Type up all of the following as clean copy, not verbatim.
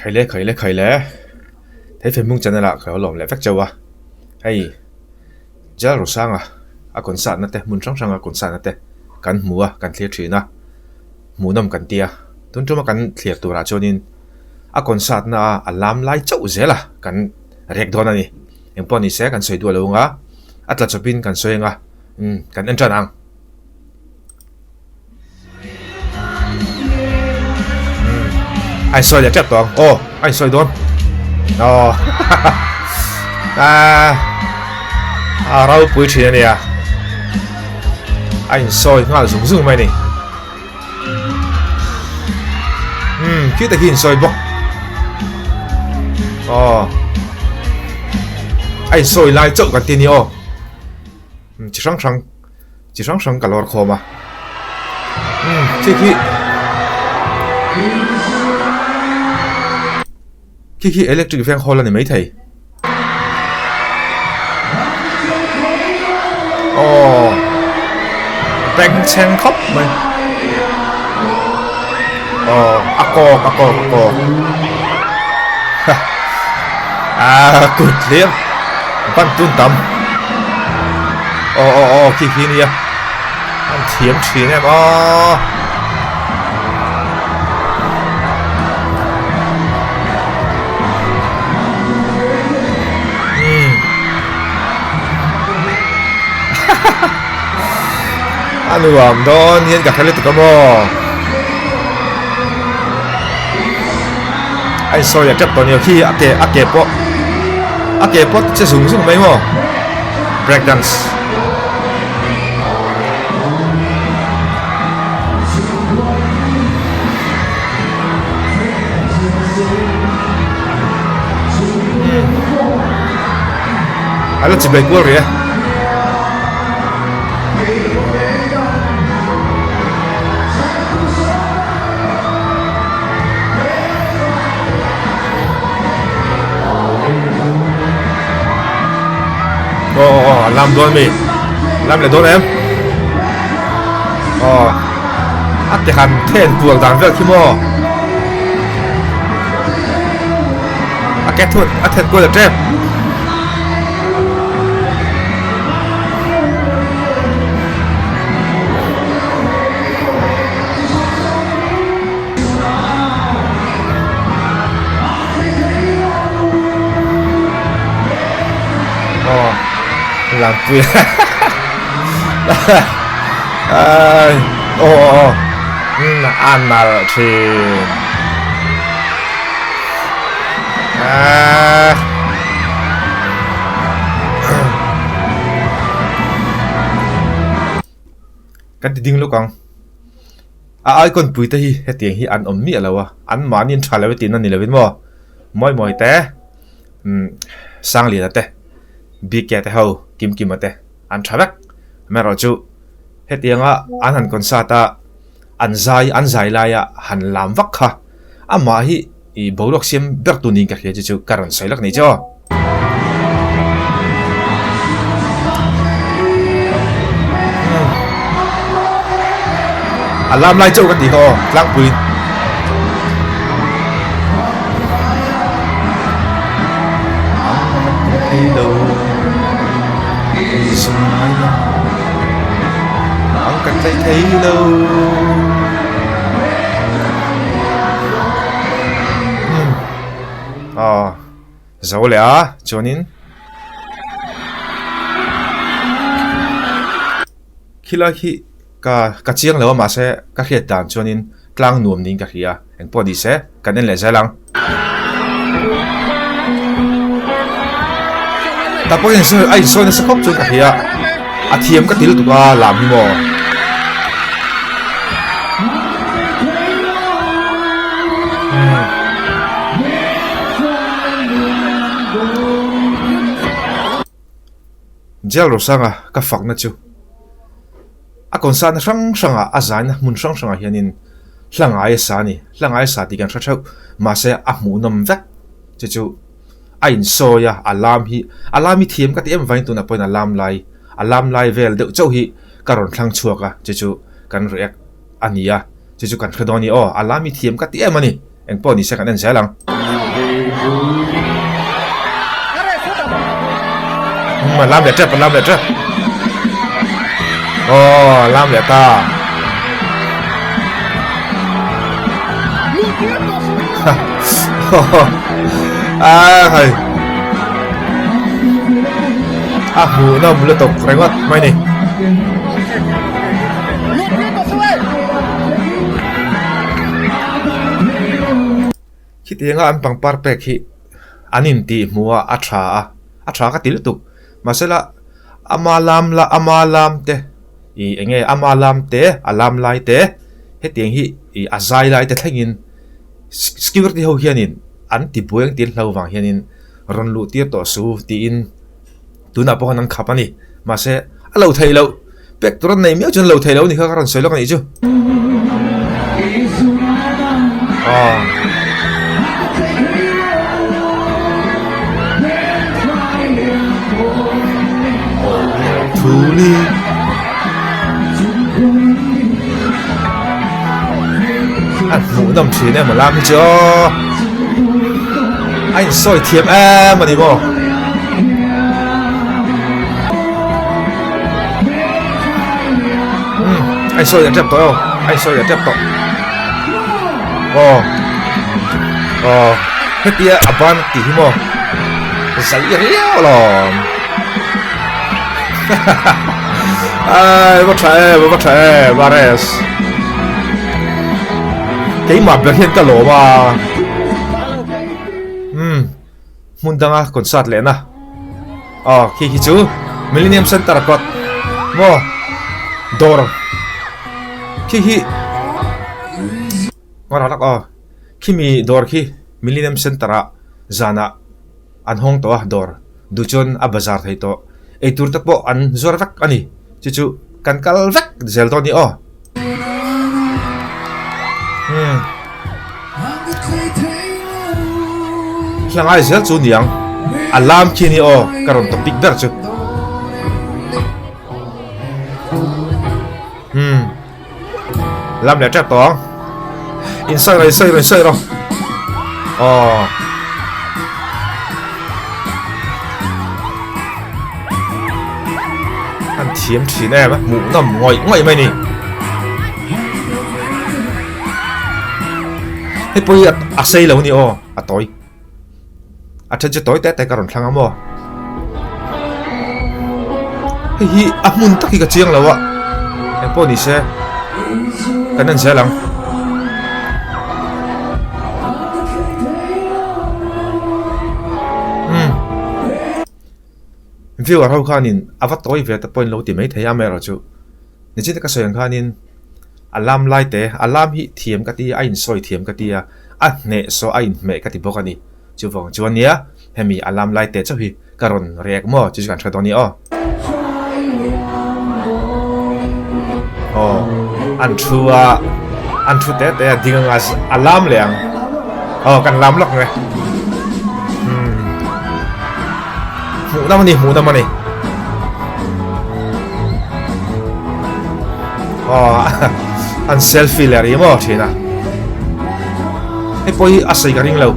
Khaile khaile khaile Theifemung channel ah ka lo lawm leh vek chauh a hei Jal Rosanga a concert na te hmun hrang hrang a concert na te kan hmu a kan thlir thin a hmuhnawm kan ti a tun tuma kan thlir turah chuanin a concert na a a lam lai chauh zel a kan rek dawn a ni engpawh ni se kan sawi duah lo ang a a tla chawpin kan sawi ang a umm kan en tan ang. A insawi leh tep tawh ang aw a insawi dawn aw a a ropui thin a nia a insawi nghal zung zung mai a ni umm khi te khi insawi bawk aw a insawi lai chauh kan ti a ni aw chi hrang hrang. Chi hrang hrang ka lawr khawm a. Umm khi khi khi khi electric veng hall a ni maithei. Aw bengchheng khawp mai. Aw a kawk a kawk a kawk. Ha a kut hlir ban tun tam. Aw aw aw khi khi nia an thiam thin em aw. Umm a nuam dawn hian ka hre lutuk a maw. A insawi a tep tawh nia khi a ke a ke pawh a ke pawh che zung zung mai maw break dance. A la chibei kual rih e. Aw aw aw a lam dawn mi lam leh dawn em aw a ti han then kual dan vel khi maw a ke thut a then kual leh tep. Aw Lampui ai aw aw umm a nalh thin ah Kan ti ding lawk ang. A icon pui te hi hetiang hi an awm miah lo a, an mahni an tha lo e tihna ni lovin maw Mawi Mawi te, umm Sangliana te, BK te ho, Kim Kima te an tha vek. Amaherawhchu hetianga an han concert a, an zai an zai laia han lam vak kha amah hi ih boruak siam ber tu niin ka hria chu chu ka rawn sawi lak ni chu aw. A lam lai chauh ka tih kha aw tlangpui. Ang ka tlai thei lo. Aw zo leh a chuanin khilai khi ka ka chiang lo a mahse ka hriat dan chuanin tlang nuam niin ka hria engpawh ni se kan en leh zel ang. Tah pawhin a insawi nasa khawp chuan ka hria a thiam ka ti lutuk a lam hi maw. Jail Rosanga ka fakna chu a concert na hrang hrangah a zaina hmun hrang hrangah hianin hla ngai a sa a ni. Hla ngai a sa tih kan hre theuh mahse a hmuhnawm vek chu chu a insawi a, a lam hi a lam hi thiam ka ti em vangin tunah pawhin a lam lai a lam lai vel deuh chauh hi ka rawn thlang chhuak a chu chu kan react a ni a chu chu kan hre dawn a ni aw a lam hi thiam ka ti em a ni engpawh ni se kan en zel ang. A lam leh tep a lam leh tep aw lam leh ta a hei a hmuhnawm lutuk ringawt mai ni. Khitianga an pangpar pek hi an intih hmuh a a tha a, a tha ka ti lutuk. Mahsela ama lam la ama lam te ih eng nge ama lam te a lam lai te hetiang hi ih a zai lai te thlengin security ho hianin an ti buai ang tih an hlau vang hianin rawn luh tir tawh su tiin tunah pawh khan an khap a ni. Mahse a lo theih loh. Pek tur an nei miau chuan lo thei lo ni kha ka rawn sawi lawk a nih chu. Aw. Thuli. A hmuh nawm thin em a lam hi chu aw. A insawi thiam em a ni maw. Anh sawi leh tep tawh eo anh sawi leh tep tawh aw aw hetia a ban tih hi maw zai riau alawm ai va tha em va tha em RS keimah ber hian ka lawm a umm. Hmun danga concert lehna aw khi khi chu Millennium Centre kawt maw dawr khi hi ngaw tak aw khimi dawr khi Millennium Centre ah zanah an hawng tawh a dawr duh chuan a bazar thei tawh eitur te pawh an zuar vek a ni chu chu kan kal vek zel dawn a ni aw. Hla ngai zel chu niang a lam khi ni aw ka rawn topic ber chu hmm lam leh tep tawh ang in sawi rawh in sawi rawh in sawi rawh aw An thiam thin em a, hmuhnawm ngawih ngawih mai a ni. Hei pawh hi a sei lo a ni aw, a tawi. A then chu tawi te te ka rawn thlang a maw. Hei hi a hmun tak hi ka chiang lo a, eng pawh ni se kan en zel ang. Umm. Viewer ho khanin a va tawi ve te pawhin lo ti mai thei a amaherawhchu nichin te ka sawi ang khanin a lam lai te a lam hi thiam ka ti a a insawi thiam ka ti a a hneh saw a inhmeh ka ti bawk a ni chuvang chuan nia hemi a lam lai te chauh hi ka rawn rek maw chu chu kan hre dawn a ni aw. Aw an thu a an thu te te a ding anga a lam leh ang aw kan lam lawk nge umm hmuh nam a ni hmuh nam a ni aw an selfie leh rih maw thin a hei pawh hi a sawi ka ring lo.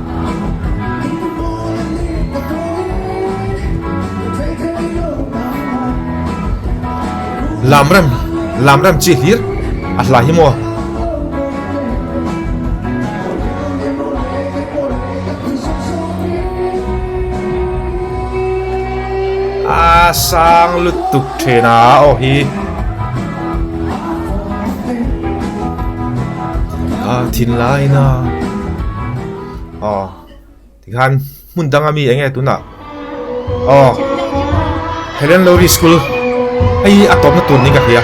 Lam rem lam rem chi hlir a hla hi maw. A sang lutuk thin a aw hi. A thinlai na aw. Tikhan hmun danga mi enge tunah aw Helen Lowry School hei a tawpna tur niin ka hria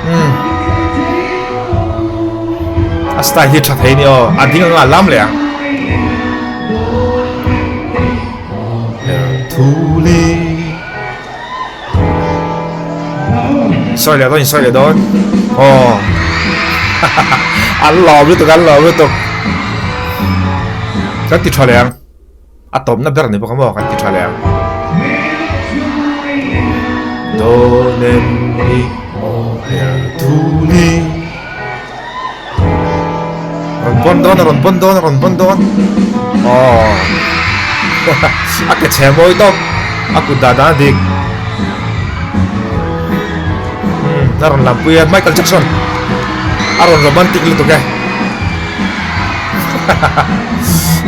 umm a style hi tha thei a ni aw a ding anga a lam leh ang Sawi leh dawn in sawi leh dawn aw an lawm lutuk an lawm lutuk kan ti tha leh ang a tawpna ber ni bawk a maw kan ti tha leh ang Donem ni aw her thu ni rawn bon dawn a rawn bon dawn a rawn bon dawn aww a ke chhe mawi tawp a kut dah dan a dik umm a rawn lampui a Michael Jackson a rawn romantic lutuk e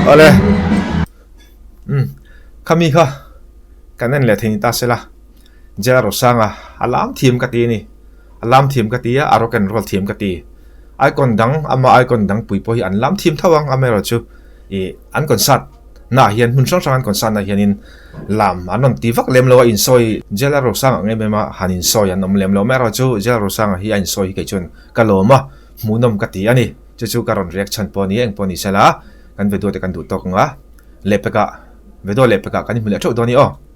awle umm khami kha kan en leh thei ni ta sela Jera Rosanga a lam thiam ka ti a ni. A lam thiam ka ti a, a rock and roll thiam ka ti. Icon dang, ama icon dang pui pawh hi an lam thiam tho ang, amaherawh chu ih an concert naah hian hmun hrang hrang an concert naah hianin lam an rawn ti vak lem lo a, insawi Jela Rosanga ang em em a han insawi an awm lem lo, amaherawh chu Jela Rosanga hi a insawi hi kei chuan ka lawm a, hmuhnawm ka ti a ni. Chu chu ka rawn react chhan pawh a ni e, engpawh ni sela kan video te kan duh tawk ang a, lehpekah video lehpekah kan inhmu leh theuh dawn a ni aw.